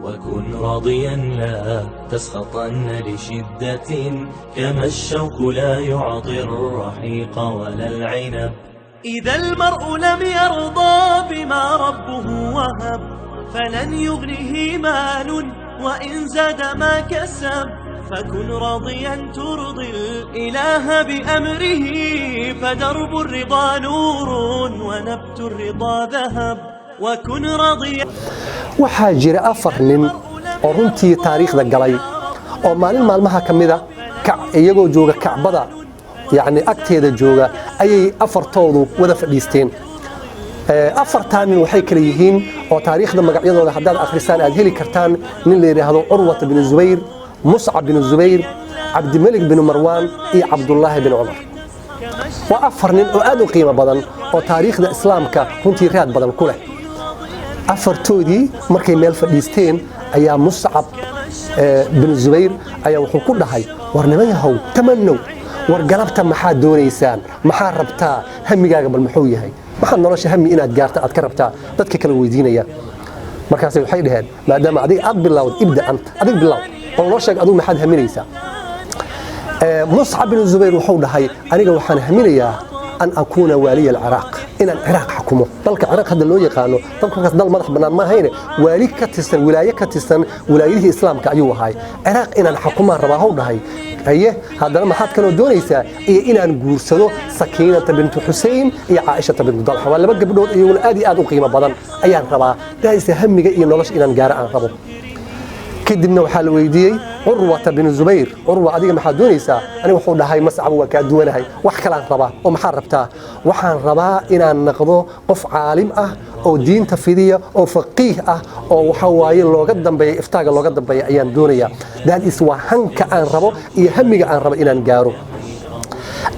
وكن راضيا لا تسخطن لشدة، كما الشوك لا يعطي الرحيق ولا العنب. إذا المرء لم يرضى بما ربه وهب، فلن يغنه مال وإن زاد ما كسب. فكن راضيا ترضي الإله بأمره، فدرب الرضا نور ونبت الرضا ذهب. وكن راضيا. Waxaa jira afar nin oo runtii taariikhda galay oo maalin maalmaha ka mida iyagoo jooga Kacbada, yacni agteeda jooga, ayay afartoodu wada fadhiisteen. Afartaa nin waxay kala yihiin oo taariikhda magacyadooda haddaad akhrisaan aad heli kartaan, nin la yidhaahdo Curwata binu Zubayr, Muscab binu Zubayr, Cabdimelik binu Marwaan iyo Cabdullaahi bin Cumar. Waa afar nin oo aad u qiimo badan oo taariikhda Islaamka runtii raad badan ku leh. Afartoodii markay meel fadhiisteen ayaa Muscab bin Zubayr ayaa wuxuu ku dhahay: "War niman yahow, tamanow, war galabta maxaad doonaysaan? Maxaa rabtaa? Hamigaaga bal muxuu yahay? Maxaad nolosha hami inaad gaarta aad ka rabtaa?" Dadka kala weydiinaya. Markaas waxay dhaheen: "Maadaama adiga aad bilowd, ibda ant, adig bilow, bal noo sheeg adigu maxaad haminaysaa?" Muscab bin Zubayr wuxuu dhahay: "Aniga waxaan haminayaa an akuuna waaliya alciraaq, inaan Ciraaq xakumo, dalka Ciraaq hadda loo yaqaano. Dalka markaas dal madax bannaan ma ahayne, waali ka tirsan, wilaaye ka tirsan wilaayadihii Islaamka ayuu ahaay. Ciraaq inaan xakumaan rabaa," hau dhahay. "Haye, haddana maxaad kaloo doonaysaa?" "Iyo inaan guursado Sakiinata bintu Xusein iyo Caaishata bintu Dalxa, waa laba gabdhood iyaguna aad iyo aad u qiimo badan ayaan rabaa. Daisa hamiga iyo nolosha inaan gaaro aan rabo." Kadibna waxaa la weydiiyey Curwata bin Zubayr: "Curwa, adiga maxaad doonaysaa?" "Aniga," wuxuu dhahay Mascab, "waa kaa duwanahay, wax kalaan rabaa." "Oo maxaad rabtaa?" "Waxaan rabaa inaan noqdo qof caalim ah oo diinta fidiya oo faqiih ah oo waxa waaye looga dambeeya, iftaaga looga dambeeya ayaan doonayaa. That is waa hanka aan rabo iyo hamiga aan rabo inaan gaaro."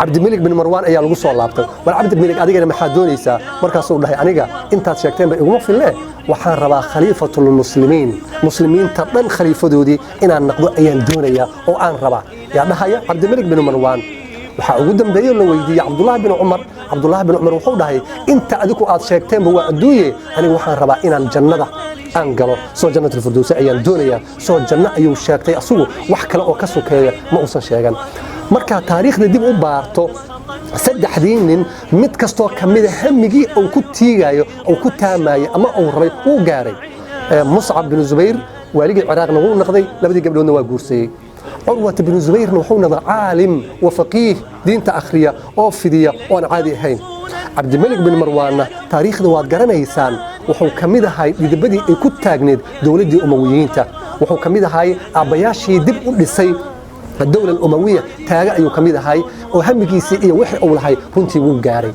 Cabdimilik bin Marwaan ayaa lagu soo laabtay. "War Cabdimilik, adigana maxaad doonaysaa?" Markaasuu dhahay: "Aniga intaad sheegteenba iguma filne. Waxaan rabaa khaliifatulmuslimiin, muslimiinta dhan khaliifadoodii inaan noqdo ayaan doonayaa oo aan rabaa." Yaa dhahaya? Cabdimilik bin Marwaan. Waxaa ugu dambeeye la weydiiyey Cabdullaahi bin Cumar. Cabdullaahi bin Cumar wuxuu dhahay: "Inta adigu aad sheegteenba waa adduunye. Aniga waxaan rabaa inaan jannada aan galo, soo Jannatulfirdowsi ayaan doonayaa." Soo janno ayuu sheegtay asugu, wax kale oo ka sokeeya ma uusan sheegan. Markaa taariikhda dib u baarto, saddexdii nin mid kastoo ka mida hamigii uu ku tiigayo, uu ku taamayo ama uu rabay wuu gaaray. Muscab bin Zubayr waaligii Ciraaqna wuu noqday, labadii gabdhoodna waa guursaeyey. Curwata binu Zubayrna wuxuu noqday caalim wa faqiih diinta akhriya oo fidiya oo aan caadi ahayn. Cabdimalik bin Marwaanna taariikhda waad garanaysaan, wuxuu ka mid ahay dhidibadii ay ku taagneed dowladdii Umawiyiinta. Wuxuu ka mid ahay aabbayaashii dib u dhisay dowla umawiya taaga ayuu ka mid ahay oo hamigiisii iyo wixii uu lahay runtii wuu gaaray.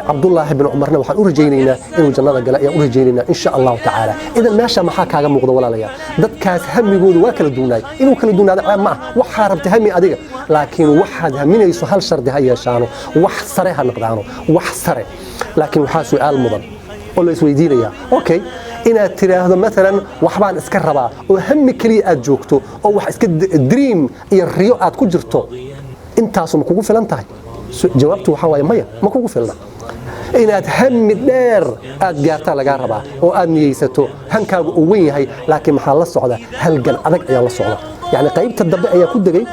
Cabdullaahi bin Cumarna waxaan u rajaynaynaa inuu jannada gala ayaan u rajaynaynaa, insha Allahu tacaala. Idan meesha maxaa kaaga muuqda, walaalayaal? Dadkaas hamigoodu waa kala duwnaay. Inuu kala duwnaado ceeb ma ah. Waxaa rabta hami adiga, laakiin waxaad haminayso hal shardi ha yeeshaano: wax sare ha noqdaano, wax sare. Laakiin waxaa su'aal mudan oo la isweydiinayaa: okay, inaad tiraahdo maalan waxbaan iska rabaa oo hami keliya aad joogto oo wax iska dream iyo riyo aad ku jirto, intaasu ma kugu filan tahay? Jawaabtu waxaa waaye maya, ma kugu filna. Inaad hami dheer aad gaartaa lagaa rabaa oo aad niyeysato, hankaagu uu weyn yahay, laakiin maxaa la socda? Halgan adag ayaa la socda. Yacni qaybta dambe ayaa ku degay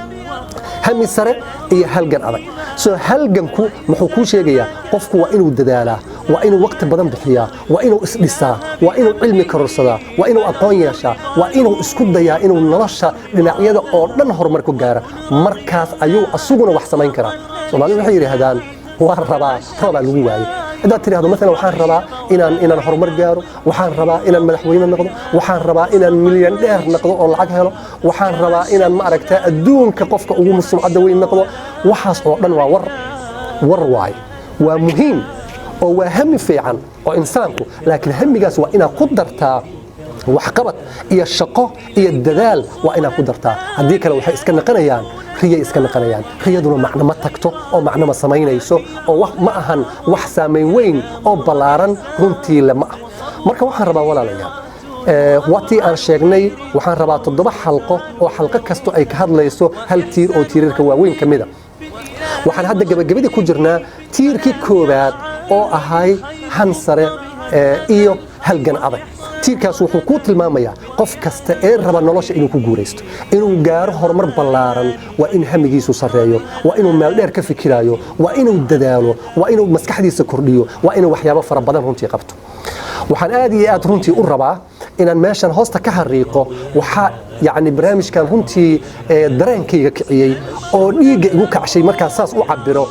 hami sare iyo halgan adag. Soo halganku muxuu kuu sheegayaa? Qofku waa inuu dadaalaa, waa inuu waqti badan bixiyaa, waa inuu isdhisaa, waa inuu cilmi kororsadaa, waa inuu aqoon yeeshaa, waa inuu isku dayaa inuu nolosha dhinacyada oo dhan horumar ku gaara. Markaas ayuu asuguna wax samayn karaa. Soomaalidu waxay yidhaahdaan: "Waan rabaa, roobaa lagu waayey." Haddaad tidhahdo maalan waxaan rabaa inaan horumar gaaro, waxaan rabaa inaan madaxweyne noqdo, waxaan rabaa inaan milyan dheer noqdo oo lacag helo, waxaan rabaa inaan, ma aragtaa, adduunka qofka ugu sumcadda weyn noqdo, waxaas oo dhan waa war war waaye. Waa muhiim oo waa hami fiican oo insaanku, laakiin hamigaas waa inaad ku dartaa waxqabad iyo shaqo iyo dadaal, waa inaad ku dartaa. Haddii kale waxay iska naqanayaan riyay iska naqanayaan. Riyaduna macno ma tagto oo macno ma samaynayso oo wax ma ahan wax saamayn weyn oo ballaaran runtii le ma ah. Marka waxaan rabaa, walaalayaal, watii aan sheegnay, waxaan rabaa 7 xalqo oo xalqo kasto ay ka hadlayso hal tiir oo tiirarka waaweyn ka mida. Waxaan hadda gabagabadii ku jirnaa tiirkii koowaad oo ahay han sare iyo halgan adag. Tiirkaas wuxuu kuu tilmaamayaa qof kasta ee raba nolosha inuu ku guuraysto, inuu gaaro horumar ballaaran, waa in hamigiisu sarreeyo, waa inuu meel dheer ka fikiraayo, waa inuu dadaalo, waa inuu maskaxdiisa kordhiyo, waa inuu waxyaabo fara badan runtii qabto. Waxaan aad iyo aad runtii u rabaa inaan meeshan hoosta ka xariiqo, waxaa yacni barnaamijkan runtii dareenkayga kiciyey oo dhiigga igu kacshay markaan saas u cabiro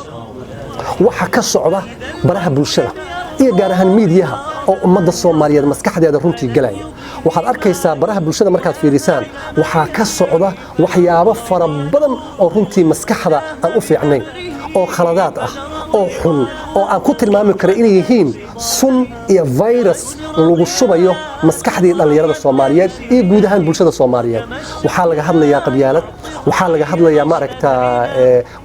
waxa ka socda baraha bulshada iyo gaar ahaan miidiyaha oo ummadda Soomaaliyeed maskaxdeeda runtii galaya. Waxaad arkaysaa baraha bulshada markaad fiirisaan, waxaa ka socda waxyaabo fara badan oo runtii maskaxda aan u fiicnayn, oo khaladaad ah, oo xun, oo aan ku tilmaami karo inay yihiin sun iyo virus lagu shubayo maskaxdii dhallinyarada Soomaaliyeed iyo guud ahaan bulshada Soomaaliyeed. Waxaa laga hadlayaa qabyaalad, waxaa laga hadlayaa, maaragta,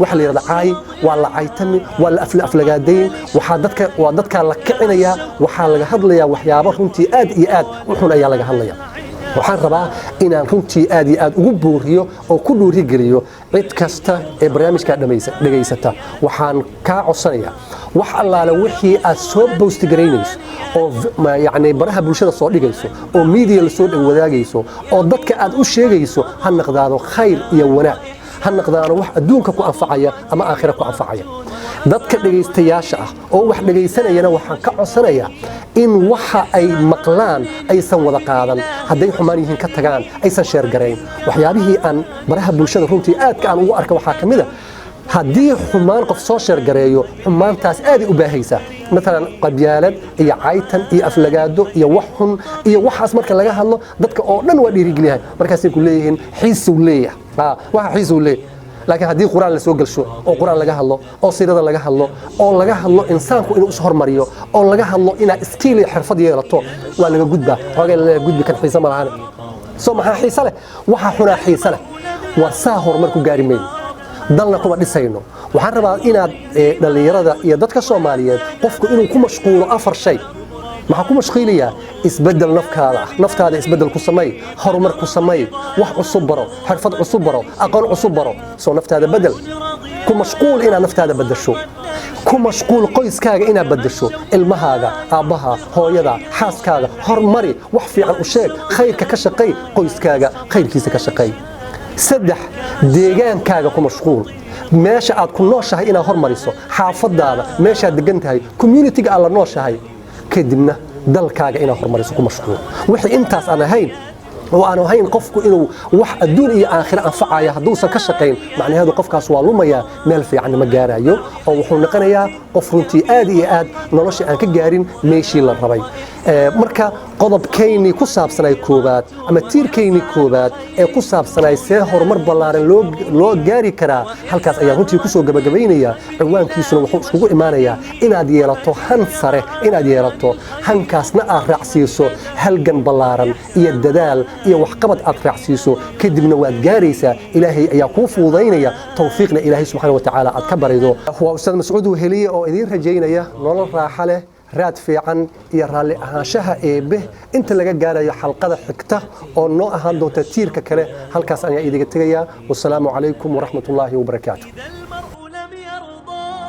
waxa la yidhahda caay, waa la caytami, waa la aflagaadayn, waxaa dadka waa dadkaa la kicinayaa. Waxaa laga hadlayaa waxyaabo runtii aad iyo aad u xun ayaa laga hadlaya. Waxaan rabaa inaan runtii aad iyo aad ugu booriyo oo ku dhiirigeliyo cid kasta ee barnaamijkaa dhegaysata. Waxaan kaa codsanayaa, wax allaale wixii aad soo post garaynayso oo yacni baraha bulshada soo dhigayso oo media lasoo wadaagayso oo dadka aad u sheegayso, ha naqdaado khayr iyo wanaag, ha naqdaano wax adduunka ku anfacaya ama aakhira ku anfacaya. Dadka dhegaystayaasha ah oo wax dhegaysanayana waxaan ka codsanayaa in waxa ay maqlaan aysan wada qaadan, hadday xumaan yihiin ka tagaan, aysan share garayn. Waxyaabihii aan baraha bulshada runtii aadka aan ugu arka waxaa ka mid a, haddii xumaan qof soo share gareeyo, xumaantaas aaday u baahaysaa. Maalan qabyaalad iyo caytan iyo aflagaado iyo wax xun iyo waxaas marka laga hadlo, dadka oo dhan waa dhiirigeliyahay. Markaasay ku leeyihiin xiisuu leeyahay, waxa xiisuu leeyahay. Laakiin haddii Qur-aan la soo gelsho oo Qur-aan laga hadlo oo siirada laga hadlo oo laga hadlo insaanku inuu ishormariyo oo laga hadlo inaad skill iyo xirfad yeelato, waa laga gudbaa xoogay la gudbi kan xiise ma lahan. Soo maxaa xiise leh? Waxa xunaa xiise leh. War saa horumar ku gaari mayno, dalna kuma dhisayno. Waxaan rabaa inaad dhallinyarada iyo dadka Soomaaliyeed, qofku inuu ku mashquulo afar shay. Maxaa ku mashqiilayaa? Isbedel nafkaada ah, naftaada isbedel ku samay, horumar ku samay, wax cusub baro, xirfad cusub baro, aqoon cusub baro. Soo naftaada bedel ku mashquul, inaad naftaada bedesho ku mashquul, qoyskaaga inaad bedesho, ilmahaaga, aabbaha, hooyada, xaaskaaga hormari, wax fiican u sheeg, khayrka ka shaqay, qoyskaaga khayrkiisa ka shaqay. Saddex, deegaankaaga ku mashquul, meesha aad ku nooshahay inaad hormariso, xaafadaada, meeshaad degan tahay, community-ga aad la nooshahay. Kadibna dalkaaga inaad hormariso ku mashquul. Wixii intaas aan ahayn oo aan ahayn qofku inuu wax adduun iyo aakhiro anfacaya hadduusan ka shaqayn, macnaheedu qofkaas waa lumayaa, meel fiicanna ma gaarayo, oo wuxuu noqonayaa qof runtii aad iyo aad nolosha aan ka gaarin meeshii la rabay. Marka qodobkaynii ku saabsanay koobaad ama tiirkaynii koobaad ee ku saabsanay see horumar ballaaran loo gaari karaa, halkaas ayaan runtii kusoo gabagabaynayaa. Ciwaankiisuna wuxuu iskugu imaanayaa inaad yeelato han sare, inaad yeelato hankaasna aad raacsiiso halgan ballaaran iyo dadaal iyo waxqabad aad raacsiiso. Kadibna waad gaaraysaa, Ilaahay ayaa kuu fududaynaya, tawfiiqna Ilaahay subxaana wa tacaala aad ka barido. Waa Ustaad Mascuud Weheliye oo idiin rajaynaya nolol raaxa leh, raad fiican iyo raalli ahaanshaha Eebbe. Inta laga gaarayo xalqada xigta oo noo ahaan doonta tiirka kale, halkaas ayaa idiga tegayaa. Wasalaamu calaykum waraxmat ullaahi wabarakaatu.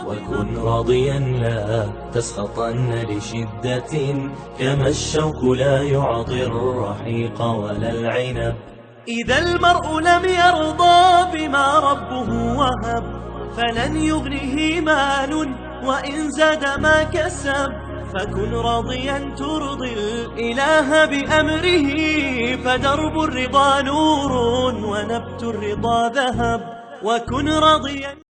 وكن راضيا لا تسخطن لشدة، كما الشوك لا يعطي الرحيق ولا العنب. إذا المرء لم يرضى بما ربه وهب، فلن يغنه مال وإن زاد ما كسب. فكن راضيا ترضي الإله بأمره، فدرب الرضا نور ونبت الرضا ذهب. وكن راضيا.